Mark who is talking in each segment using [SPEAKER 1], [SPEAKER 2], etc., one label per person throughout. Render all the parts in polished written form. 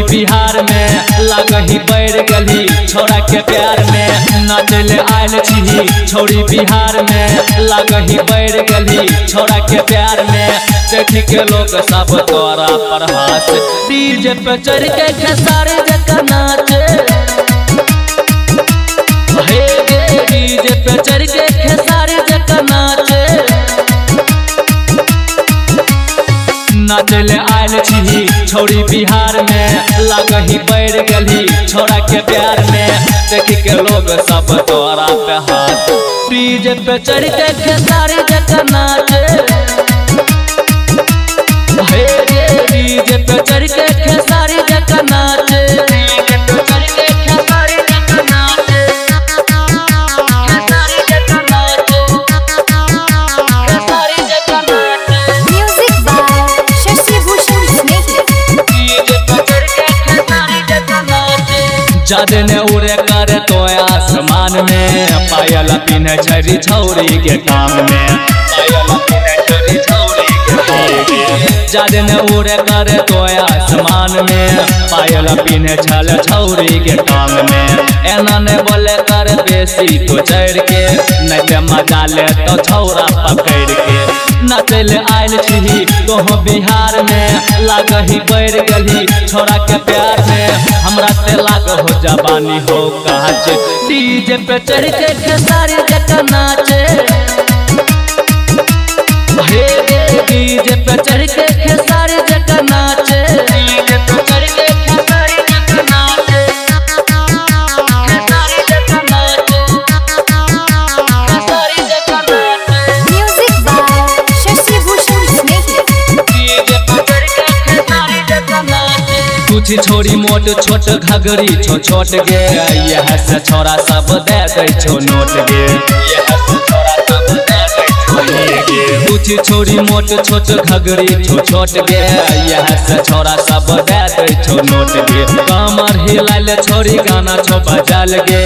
[SPEAKER 1] छोरी बिहार में लागही पड़ गली छोरा के प्यार में। नाचले आयल छी छोरी बिहार में लागही पड़ गली छोरा के प्यार में। देख के लोग सब तोरा पर हाथ डीजे पे चढ़ के खेसारी जका नाचे। हे गे डीजे पे चढ़ के खेसारी जका नाचे। नाचले आयल छी छोरी बिहार में लागही पड़ गली छोरा के प्यार में। देख के लोग सब तोरा पे हाथ डीजे पे चढ़ के खेसारी जका नाचे। हे गे डीजे पे चढ़ के खेसारी जका नाचे। डीजे पे चढ़ के खेसारी जका नाचे। खेसारी जका नाचे। खेसारी जका नाचे।
[SPEAKER 2] Music by Shashi Bhushan Snehi.
[SPEAKER 1] DJ पे चढ़ के खेसारी जका नाचे। जादे ने उड़े करे तो आसमान में पायल पिन्हे छरी छौरी के काम में। पायल पिन्हे छरी छौरी के काम में। जादे ने उड़े करे तो आसमान में पायल पिन्हे छल छौरी के टांग में। एना ने बोले कर बेसी तो चढ़ के नहीं ते मजा ले तो छौरा पकड़ के। नाचले आयल छी तोह बिहार में लागही पड़ गली छोरा के प्यार में। हमरा ते लाग हो जवानी हो काच डीजे पे चढ़ के खेसारी जका नाचे। हे गे डीजे पे चढ़ के खेसारी जका नाचे। डीजे पे चढ़ के खेसारी जका नाचे। खेसारी जका नाचे। खेसारी जका नाचे।
[SPEAKER 2] Music by Shashi Bhushan Snehi.
[SPEAKER 1] DJ पे चढ़ के खेसारी जका नाचे। कुछ छोरी मोट छोट घघरी छो छोट गे यह से छोरा सब दे दै छो नोट गे। यह से छोरा सब दे दै छो नोट गे। कुछ छोरी मोट छोट घघरी छो छोट गे यह से छोरा सब दे दै छो नोट गे। कमर हिलाइल छोरी गाना छो बजाल गे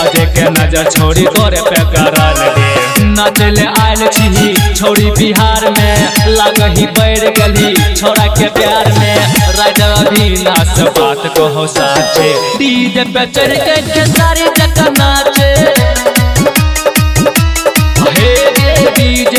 [SPEAKER 1] अजय के नजर छोरी तोरे पे करल गे। नाचले आयल छी छोरी बिहार में लागही पड़ गली छोरा के प्यार में। राजा अविनाश बात कहो साचे डीजे पे चढ़ के खेसारी जका नाचे। हे गे डीजे